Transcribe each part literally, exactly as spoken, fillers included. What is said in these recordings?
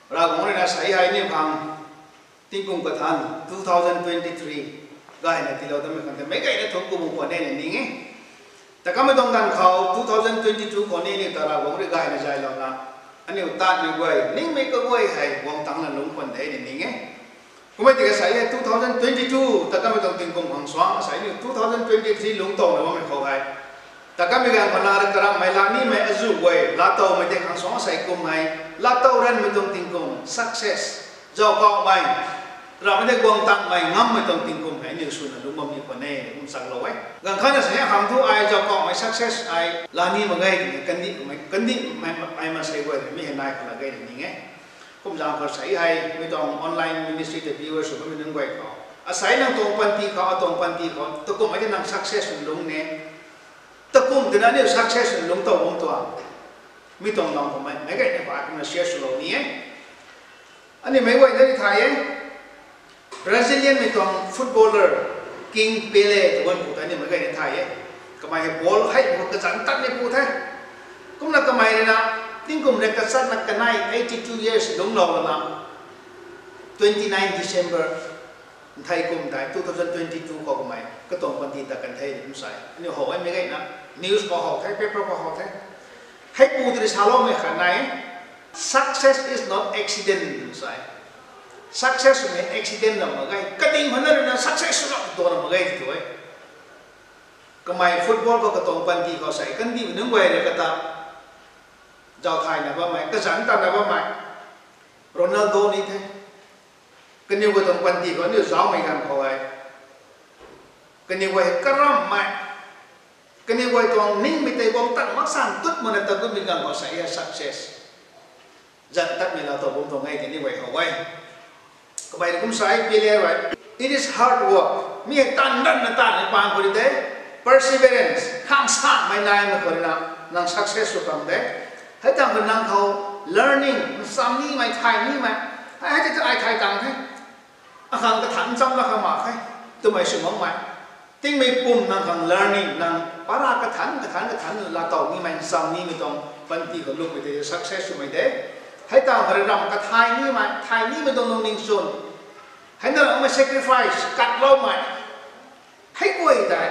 Ravguangc rui na sa hei aniu khang tingkum kathan two thousand twenty three gayna tiilou datmei khang tei meic gayna thumh kumna khwan e na ning e. Ta kamei tuang ganv khou two thousand twenty two khou ni aniu ta Ravguangc rui gayna zaylouna aniu tatmei guay ningmei kaguay hei guang tangc na lungc khwan de na ning e. Kummei tiki sa hei two thousand twenty two ta kamei tuang tingkum khang suang sa aniu two thousand twenty three lungc towna bammei khou hei ta kamei ganv khou na rui karamhmei laa nimei azuh guay laatowmei tei khang suang sa kum hei laatow ranmei tuang tingkum, success, zauc kauhmei, ramhmei tei guang tangmei ngammei tuang tingkum hei aniu swna lungc bam ni khwan e kum chaklou e. Ganv khatna sa hei khang thu ai zauc kauhmei success ai laa ni mak ge twmei kandihmei kandihmei ai maansei guay rui mi hei nai khou la ge na ning e. Kumzaeng khou sa hei mi tuang online ministry ta viewers sw bammei nunc guay khou, asei nang tuang panty khou, atuang panty khou takumhmei tei nang success sw lungc ne, takumh twna aniu success sw lungc tow bam tuang, mi tuang lam khou mei meic gayna ba kumna share swlou ni e. Aniu meic guayna ni thay e. Brazilianmei tuang footballer King Pele tw ganv pu ta aniu meic gayna thay e. Kamei hei ball hei pu kazanc tatmei pu the. Kumna kamei rui na tingkum rui kachatna kanei eighty two years lungclou lana twenty nine December nthei kum tei two thousand twenty two khou kamei katuang panty ta kan the ni kum sa e. Aniu how e meic gayna news khou how the, paper khou how the. Heipu tei rui saloumei khat nai e, success is not accident sa e. Success swmei accident ram mak ge, kading hana rui na success sw ram tuang ram mak ge tw e. Kamei football khou katuang panty khou sa e kandihmei nunc guay rui kata zauc thayna bammei, kazanc tatna bammei Ronaldo ni the. Kaniw guay tuang panty khou aniu zaumei ganv khou hei kaniw guay hei karamhmei, kaniw guay tuang ningmei tei guang tang mak san tut mana ta gutmei ganv khou sa e success zanc tatmei laatow bam tuang e kaniw guay how e. Kamei rui kum sa e Pele rui, it is hard work, mi hei taanv ranna taanvmei paan khou rui de, perseverance, khang sanmei naimei khou rui na nang success sw khang de. Hei tangv khou nang khou learning, ncham nimei, thay nimei, hei hei tei ai thay tang the, akhang kathanc ncham la khang mak khe twmei sw makmei, tingmei pum nang khang learning, nang para kathanc kathanc kathanc laatow nimei, ncham nimei tuang panty khou lungmei tei success swmei de. Hei tangv khou rui ram kathay nimei, thay nimei tuang lungning chwn, hei na rammei sacrifice katloumei, hei guay tei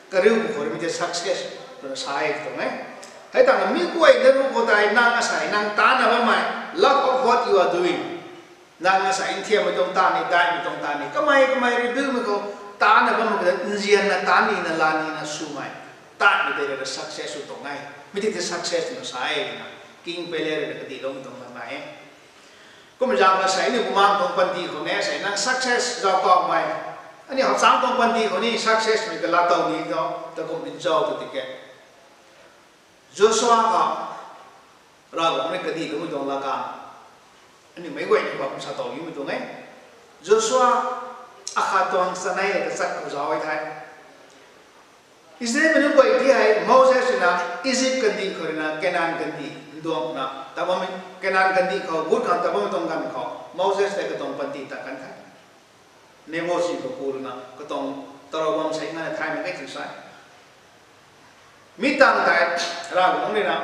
kariu khou rui mi tei success twna sa e tuang e. Hei tangv mi guay na ru khou tei nang asei nang taanvna bammei, love of what you are doing, nang asei nthiammei tuang taanv ni, daihmei tuang taanv ni, kamei kamei rui buimei khou taanvna bammei khou nzianna taanv nina laa nina swmei, taanvmei tei rui success sw tuang e. Mi tei tei success twna sa e twna King Pele rui na kadiloumei tuang lam nai e. Kumzaeng na sa e aniu bumaengc tuang panty khou ni sa e nang success zauc kauhmei, aniu hapchang tuang panty khou ni success mei kalaatow ni tho, takumh ni zauc tw tike. Joshua kha Ravguangc rui kadiloumei tuang laa kang, aniu meic guayna khou kum sa tow nimei tuang e. Joshua akhat tuang chanei le kachat khou zauc e the. Israelmei nunc guay ti hei Moses rui na Egypt kandih khou rui na Kanan kandih nduangna ta bammei, Kanan kandih khou gut khang ta bammei tuang ganv khou Moses tei katuang panty ta kan the. Nebo si khou ku rui na katuang tarou bam sei ngana thay mak ge tw sa e. Mi tangv tei Ravguangc rui na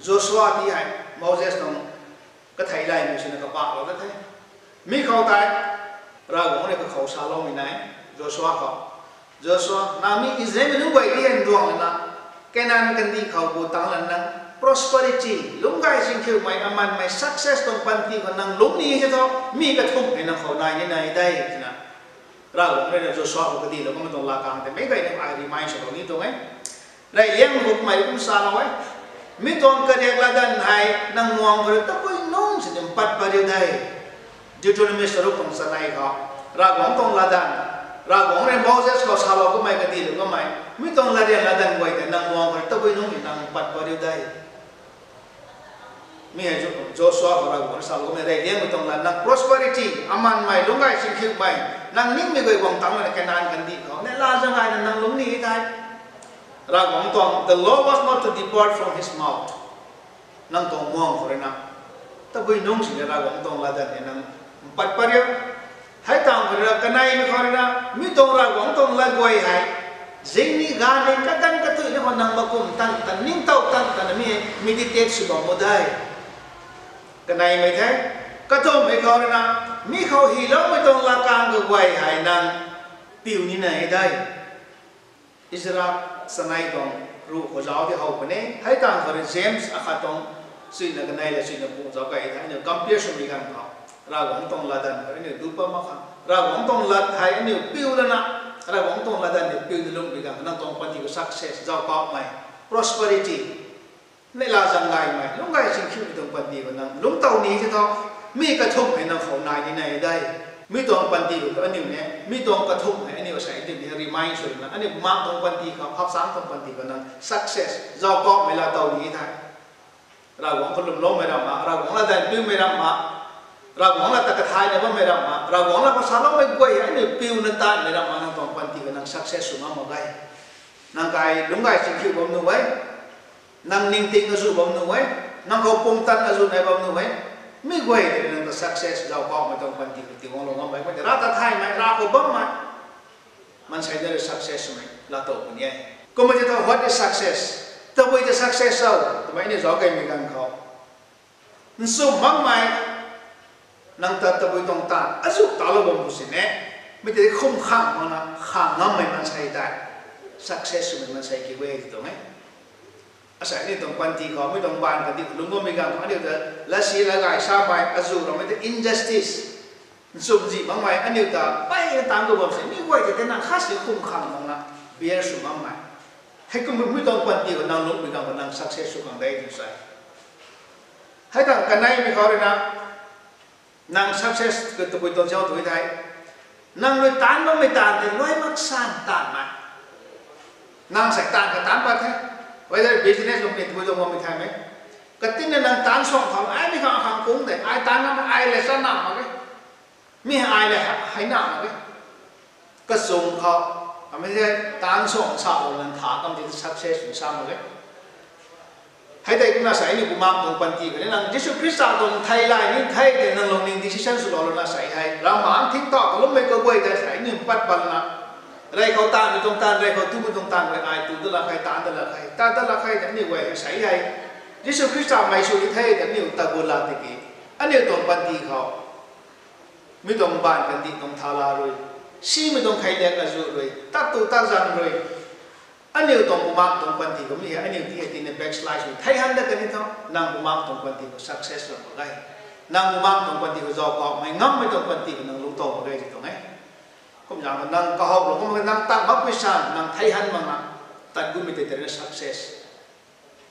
Joshua ti hei Moses tuang kathei laymei swna kapaklou dat the. Mi khou tei Ravguangc rui kakhou saloumei nai, Joshua khou, Joshua, nang mi Israelmei nunc guay ti hei nduang lana Kanan kandih khou gu tangc lana nang prosperity, lungc gay singkhiumei, amanmei success tuang panty khou nang lungc ni se thu mi kathumh hei nang khou nai ni nai de twna Ravguangc rui na Joshua khou kadilou bammei tuang laa kang tei meic guayna ai remind swlou ni tuang e. Reyliangmei khou kamei kum salou e, mi tuang kariak latdanv hei nang muang khou rui tabui nungc sini mpat pat riu de. Deuteronomy charuk tuang chanei khou Ravguangc tuang latdanv, Ravguangc rui Moses khou salou kamei kadilou kamei, mi tuang larian latdanv guay tei nang muang khou rui tabui nungc sini nang mpat pat riu de. Mi hei Joshua khou Ravguangc rui salou kamei reyliangmei tuang lat, nang prosperity, amanmei, lungc gay singkhiumei, nang ningmei guay guang tangc lana Kanan kandih khou neihla zaeng gayna nang lungc ni thei, Ravguangc tuang the law was not to depart from his mouth. Nang tuang muang khou rui na tabui nungc sini Ravguangc tuang latdanv hei nang mpat pat riu. Hei tangv khou rui na kaneimei khou rui na mi tuang Ravguangc tuang lat guay hei zingni ganvni kaganv katuina khou nang makum tan tan ningtow tan tan mi hei meditate sw bam mu de. Kaneimei the, kathumhmei khou rui na, mi khou hyloumei tuang latkaeng kaguay hei nang piu nina e de. Ezra chanei tuang ruh khou zauc di how puni, hei tang khou rui James akhat tuang, chuina kanei le chuina pung zauc key the, aniu compare swmei ganv khou, Ravguangc tuang latdanv khou aniu duc pat mak khang, Ravguangc tuang lat hei aniu piu lana, Ravguangc tuang latdanv ni piu na lungmei ganv khou nang tuang panty khou success, zauc kaumei, prosperity, neihla zang gaymei, lungc gay chingkhiumei tuang panty khou nang lungc tow ni the thu, mi kathumh hei nang khou nai ni nai de. Mi tuang panty khou aniu ni, mi tuang kathumh hei aniu asei aniu ni remind sw rina, aniu bumaengc tuang panty khou, hapchangc tuang panty khou nang success, zauc kaumei laa tow ni the. Ravguangc khou lwmloumei ramh ma, Ravguangc latdanv piumei ramh ma, Ravguangc lat ta kathay na bammei ramh ma, Ravguangc lat khou saloumei guay hei aniu piuna tanmei ramh ma, nang tuang panty khou nang success sw ngam mak ge. Nang kai lungc gay chingkhiu bam nuh e, nang ningting azuh bam nuh e, nang khou pumtan azuh nai bam nuh e, mi guay tei nang ta success, zauc kaumei tuang panty khou tiiguanglou ngammei, kumna Rav ta thaymei, Rav khou bammei, maansei na rui success swmei laa tow puni e. Kumna tei thu, what is success? Tabui ta success o twmei aniu zauc keymei ganv khou, nchumh makmei, nang ta tabui tuang taanv azuh talou bam khou sini, mi tei khum khang makna khang ngammei maansei tei success swmei maansei kiu e tw tuang e. Asei aniu tuang panty khou, mi tuang baanv kandih lungc bammei ganv khou aniu ta latsi lat gay samei, azuh ramei ta injustice, nchumhzih makmei aniu ta peyna taanc khou bam sini, mi guay tei tei nang khat si khum khang makna bear sw ngammei, heikumna mi tuang panty khou nang lungcmei ganv khou nang success sw khang de tw sa. Hei tang kaneimei khou rui na, nang success khou tabui tuang chau tw thei, nang rui taanc bammei taanv tei luai mak san taanvmei. Nang sei taanv kha taanc pat the, whether business lungni tabui tuang bammei thaymei, katinna nang taanc suang khang, ai mi khang khang kung de, ai taanc na ai le chana mak e, mi ai le hei na mak e. Kachung khou, amei tei taanc suang salou nang tha kam tei success sw sa mak e. Hei tei kumna sei aniu bumaengc tuang panty khou ni nang Jisu Khrista tuang theilay ni thei tei nang lungning decision swlou lana sei hei, Ravmaengc thingtauh kalummei kaguay tei sei aniu pat pat lana, rey khou taanvmei tuang taanv, rey khou tumei tuang taanv guay ai tu dat lak khe, taanc dat lak khe, taanc dat lak khe tei aniu guay sei hei, Jisu Khrista mei sw ni thei tei aniu tagut lak tiki, aniu tuang panty khou mi tuang baanv kandih tuang thala rui, simei tuang kheiliak azuh rui, tat tu tat zang rui, aniu tuang bumaengc tuang panty khou mi hei aniu ti hei tina backslide sw thei han dat kani thu, nang bumaengc tuang panty khou success lou mak ge. Nang bumaengc tuang panty khou zauc kaumei ngammei tuang panty khou nang lungc tow mak ge tw tuang e. Kumzaeng khou nang kahowlou kum nang tang makpui san nang thei han makna, tat gutmei tei tei rui success.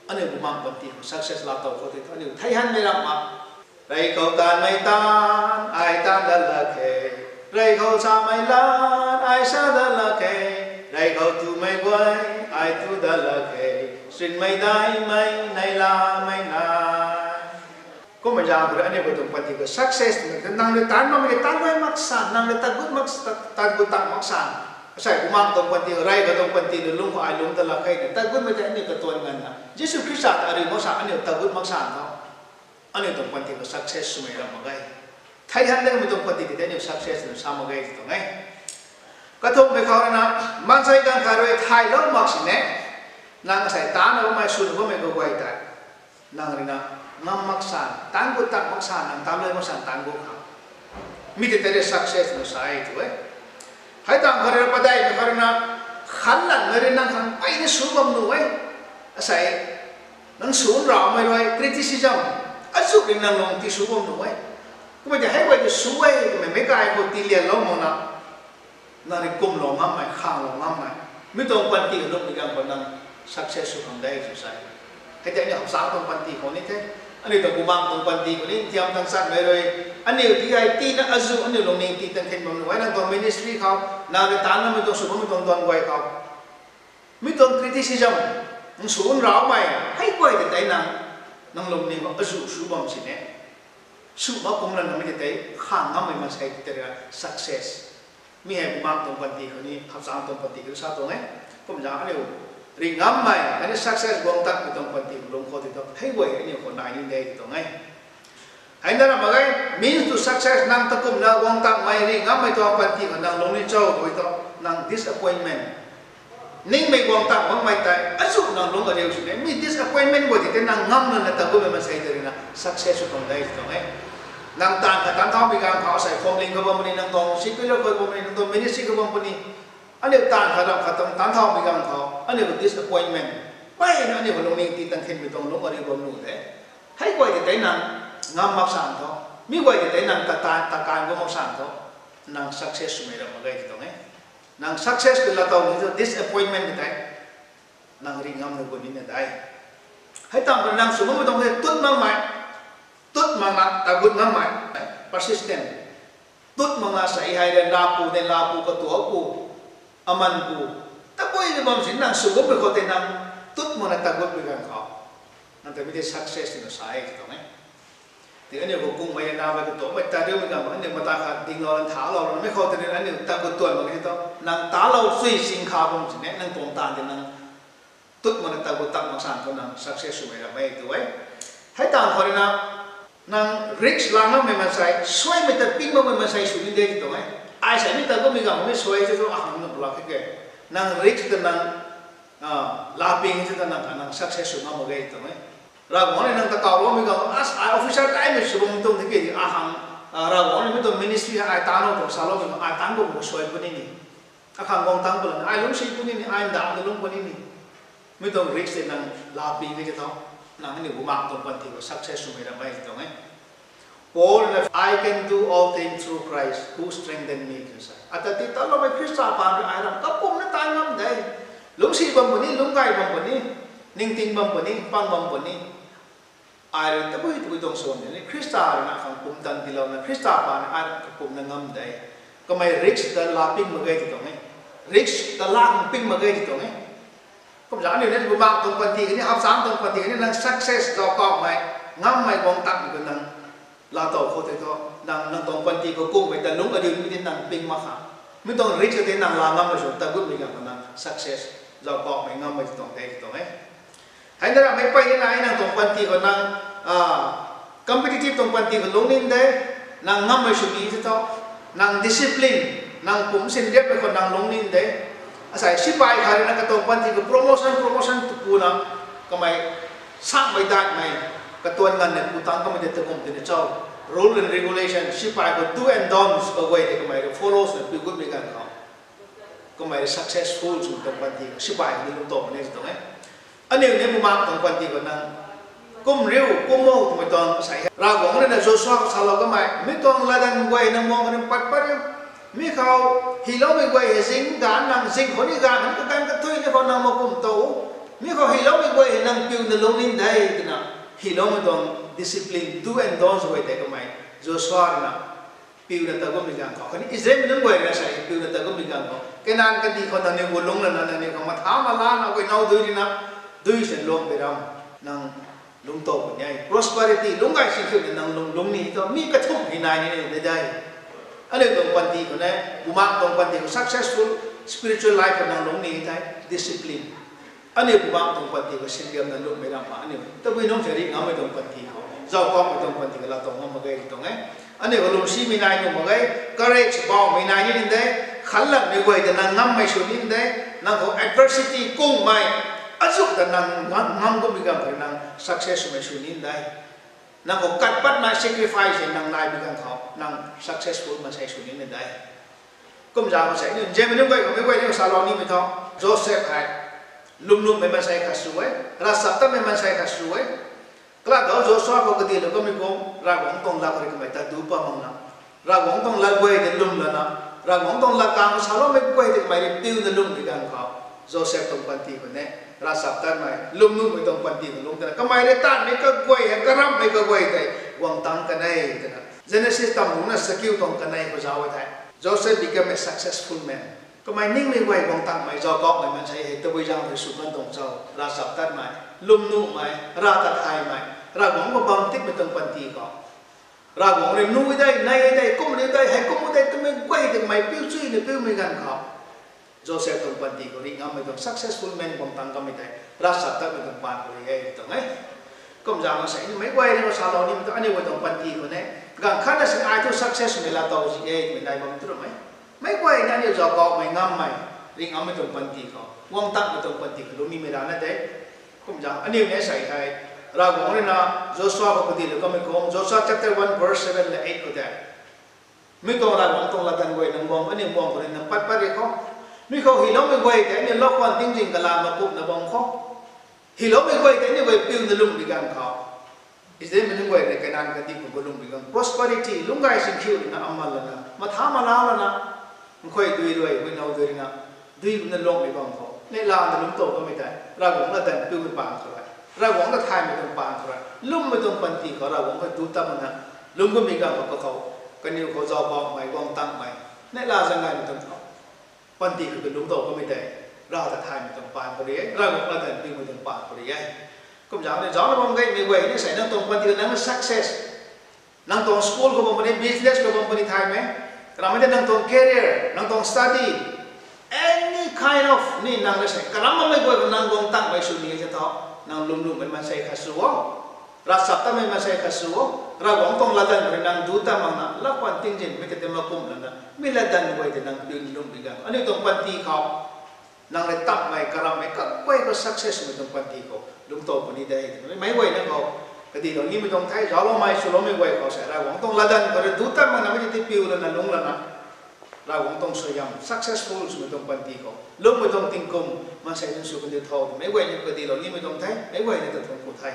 Aniu bumaengc panty khou success laa tow khou tei thu aniu thei hanmei ramh ma, rey khou taanvmei taanv ai taanc dat lak khe, rey khou samei lat ai sa dat lak khe, rey khou tumei guay ai tu dat lak khe, sinmei daihmei neihlamei na. Kummei zaeng khou rui aniu guay tuang panty khou success twmei ta nang rui taanc makmei taanc guay mak san, nang rui tat gut mak, tat, tat gut tang mak san, asei bumaengc tuang panty khou, rey khou tuang panty rui lungc khou ai lungc dat lak khe na, tat gutmei tei aniu katuan nganvna Jisu Khrista ta ariu mak san, aniu tat gut mak san tho, aniu tuang panty khou success swmei ramh mak ge. Thei han datmei tuang panty tei aniu success na sa mak ge tw tuang e. Kathumhmei khou rui na, maansei ganv khat rui thaylou mak sini, nang asei taanc na bammei, sw na bammei kaguay tei nang rui na ngam mak san, taanc gut tang mak san, nang taanc luai mak san taanc gut khang, mi tei tei rui success na sa e tw e. Hei tang khou rui na, padeihmei khou rui na, khanlanmei rui nang khang peyna sw bam nuh e. Asei, nang sw nraumei rui criticism, azuh rui nang lung ti sw bam nuh e. Kummei tei hei guay tei sw e twmei meic kai khou tii lianlou makna, nang rui kumlou ngammei, khanglou ngammei, mi tuang panty khou lungmei ganv khou nang success sw khang de tw sa e. Hei tei aniu hapchangc tuang panty khou ni the, aniu tuang bumaengc tuang panty khou ni, thiam tang chanmei rui, aniu ti hei tina azuh, aniu lungning ti tang khen bam nuh e, nang tuang ministry khou, nang rui taanc namei tuang sw bammei tuang duan guay khou, mi tuang criticism, nang sw nraumei, hei guay tei tei nang, nang lungning khou azuh sw bam sini, sw mak kum lana mi tei tei khang ngammei maansei tei rui success. Mi hei bumaengc tuang panty khou ni, hapchangc tuang panty khou sa tuang e. Kumzaeng aniu ring ngammei, aniu success guang takmei tuang panty khou lung khou ti thu, hei guay aniu khou nai ni de tw tuang e. Hei na ramh mak ge, means to success, nang ta kumna guang takmei ring ngammei tuang panty khou nang lung ni cho tw thu, nang disappointment Ningmei guang tang makmei tei azuh nang lungc ariu sini mi disappointment guay ti tei nang ngam lana tagummei maansei tei rui na success sw tuang de tuang e. Nang taanv khat taanc thaumei ganv khou asei phwamling khou bam puni, nang tuang secular khou bam puni, nang tuang ministry khou bam puni, aniu taanv khat ram khat taanc thaumei ganv khou aniu disappointment mpeyna aniu lungning ti tang khinmei tuang lungc ariu bam nuh de. Hei guay ti tei nang ngam mak san tho, mi guay ti tei nang ta taanv ta kan gu mak san tho, nang success swmei ram mak ge ti tuang e. Nang success tw latow ni thu disappointment tei nang ri ngam nu gu nina de. Hei tang khou nang sw ngammei tuang the tut makmei, tut makna tagut ngammei, persistent. Tut makna sa hei ryanra pu, neihla pu, katuak pu, aman pu, tabui ni bam sini nang sw gummei khou tei nang tut makna tagutmei ganv khou nang ta mi tei success twna sa e ti tuang e. Ti aniu khou kungmei namei katuakmei tariumei ganv khou aniu mata khat dinglou lan thalou lanmei khou tei ni aniu tagut tuan mak ge ti thu nang talou sui sing kha bam sini nang tuang taanv tei nang tut makna tagut tak mak san thu nang success swmei ram e tu e. Hei tang khou rui na nang risk la ngammei maansei, suaimei ta ping makmei maansei sw ni de ti tuang e. Ai sa mi tagummei ganv mi suai ti thu ahang na pulak khe ke. Nang risk ta nang la ping ti ta nang kha nang success sw ngam mak ge ti tuang e. Ravguangc rui nang ta kawloumei ganv as ai officer taimei sw bam tuang ti ke di ahang, Ravguangc rui mi tuang ministry hei ai taanc o tuang saloumei ganv ai taanc kum khou suai puni ni, akhang guang tang puni ni, ai lungcsi puni ni, ai ndamna lungc puni ni, mi tuang risk tei nang la ping ti thu nang aniu bumaengc tuang panty khou success swmei ram e ti tuang e. Paul na, I can do all things through Christ who strengthen me, tw sa. Ata ti taloumei Khrista paan rui ai ram kapumna taanv ngam de. Lungcsi bam puni, lungc gay bam puni, ningting bam puni, pang bam puni, ai rui tabui tabui tuang swan ni Khrista rui na khang pumtan tiilouna Khrista paan rui ai ram kapumna ngam de. Kamei risk ta la ping mak ge ti tuang e. Risk ta la khang ping mak ge ti tuang e. Kumzaeng aniu ni bumaengc tuang panty khatni hapchangc tuang panty khatni nang success zauc kauhmei, ngammei guang takmei khou nang laatow khou tei thu nang nang tuang panty khou kungmei ta lungc ariu mi tei nang ping mak kha. Mi tuang risk tei nang la ngammei sw tagutmei ganv khou nang success zauc kauhmei ngammei ti tuang de ti tuang e. Hei na ramei pey ni nai nang tuang panty khou nang competitive tuang panty khou lungc nin de, nang ngammei sw ni ti thu, nang discipline, nang pumc sin riapmei khou nang lungc nin de. Asei sipai khat rui na katuang panty khou promotion promotion tu puna, kamei sakmei daihmei, katuan nganvna pu tang kamei tei takum tini cho, rule and regulation, sipai khou do and don'ts kaguay tei kamei rui follow swna piu gutmei ganv khou kamei rui successful sw tuang panty khou sipai ni lungc tow puni ti tuang e. Aniu ni bumaengc tuang panty khou nang kum riu kum o twmei tuang asei hei Ravguangc rui na Joshua khou salou kamei, mi tuang latdanv guay nang muang kha ni pat pat riu. Mi khou hyloumei guay hei zing ganv nang zing khou ni ganv khatni kaganv kathuina khou nang makum tow. Mi khou hyloumei guay hei nang piuna lungc nin de twna, hyloumei tuang discipline, do and don'ts guay tei kamei Joshua rui na piuna tagummei ganv khou khatni Israelmei nunc guay rui na sa piuna tagummei ganv khou Kanan kandih khou nangniw gu lungc lana nangniw khang matha malana guay now dui rina, dui sin luang pei ram nang lungc tow puni e. Prosperity lungc gay si khou ni nang lungc lungc ni thu mi kathumh hei nai ni de de. Aniu tuang panty khou ne, bumaengc tuang panty khou successful spiritual life khou nang lungc ni thei discipline. Aniu bumaengc tuang panty khou sinriamna lungmei ram ma aniu tabui nungc se ri ngammei tuang panty khou, zauc kauhmei tuang panty khou laatow ngam mak ge ti tuang e. Aniu khou lungcsimei nai nuh mak ge, courage bauhmei nai ni nin de, khanlakmei guay ta nang ngammei sw ni nin de, nang khou adversity kungmei, azuh ta nang ngam, ngam kummei ganv khou nang success swmei sw ni nin de. Nang khou kat patna sacrifice nang naimei ganv khou nang successful maansei sw ni nin de. Kumzaeng khou sei ni nzianmei nunc guay khou meic guay ni salou nimei thu, Joseph hei lwmnuhmei maansei khat sw e, ravchaptatmei maansei khat sw e. Kalat dou Joshua khou kadihlou kamei kum Ravguangc tuang lat rui kamei ta du pat makna, Ravguangc tuang lat guay tei lwm lana, Ravguangc tuang lat kang khou saloumei guay tei kamei rui piuna lungmei ganv khou, Joseph tuang panty khou ne, ravchaptatmei lwmnuhmei tuang panty khou lungc tana kamei rui taanvmei kaguay hei, karamhmei kaguay tei guang tang kan e twna Genesis tamruna sakiu tuang kanei khou zauc e thei, Joseph became a successful man. Kamei ningmei guay guang tangmei, zauc kauhmei maansei hei tabui zaeng rui sw kan tuang cho, ravchaptatmei, lwmnuhmei, rav ta thaymei, Ravguangc khou bam tikmei tuang panty khou, Ravguangc rui nuh de, nei de, kum riu de, hei kum de twmei guay tei kamei piu chuyna piumei ganv khou, Joseph tuang panty khou ri ngammei tuang successful man guang tang kamei tei ravchaptatmei tuang paan khou ri e tuang e. Kumzaeng khou sei ni meic guay ni khou salou nimei thu aniu guay tuang panty khou ne, ganv khatna sing ai thu successmei laatow zi e twmei nai bam tu ramei. Meic guay ni aniu zauc kauhmei ngammei, ringcgammei tuang panty khou, guang tanmei tuang panty khou lungc nimei rana de. Kumna aniu ni sei hei, Ravguangc rui na, Joshua khou kadilu kamei kum, Joshua chapter one verse seven le eight khou tei, mi tuang Ravguangc tuang latdanv guay nang bam, aniu bam khou rui nang pat pat ri khou, mi khou hyloumei guay tei aniu lou khwan tingzin kalam makumna bam khou, hyloumei guay tei aniu guay piuna lungmei ganv khou, Israelmei nunc guay rui Kanan kandih khou lungmei ganv, prosperity, lungc gay singkhiu rui na, aman lana, matha malauc lana, nkhuay dui rui, huaynau dui rui na, dui kumna lungmei bam khou, neihlana lungc tow kamei tei Ravguangc latdanv piumei paan khou rui, Ravguangc ta thaymei tuang paan khou rui, lwmmei tuang panty khou Ravguangc khou duc tat makna lungc bammei ganv khou kakhou, kaniw khou zauc bammei, guang tanmei, neihla zaeng gaymei tuang khou, panty khou lungc tow kamei tei, Rav ta thaymei tuang paan khou rui e, Ravguangc latdanv piumei tuang paan khou rui e. Kumna ni zaucna bam gaymei guay ni sei nang tuang panty khou nang success, nang tuang school khou bam puni, business khou bam puni thaymei, ramei tei nang tuang career, nang tuang study, any kind of ni nang ni sei karam bammei guay khou nang guang tanmei sw ni e tei thu, nang lwmlwmmei maansei khat sw o, ravchaptatmei maansei khat sw o, Ravguangc tuang latdanv khou rui nang duc tat makna lou khwan tingzinmei tei tei makum lana, mi latdanv guay tei nang piuna lungmei ganv khou aniu tuang panty khou nang rui tanmei, karammei, kaguay khou successmei tuang panty khou lungc tow puni de twmei meic guayna khou kadilou nimei tuang the. Zaucloumei, swloumei guay khou sei Ravguangc tuang latdanv khou rui duc tat makna mei tei piu lana lungc lana, Ravguangc tuang suaihiam successful swmei tuang panty khou lungmei tuang tingkum maansei nunc sw kandiu tho twmei meic guayna kadilou nimei tuang the, meic guayna ta thuanc ku the.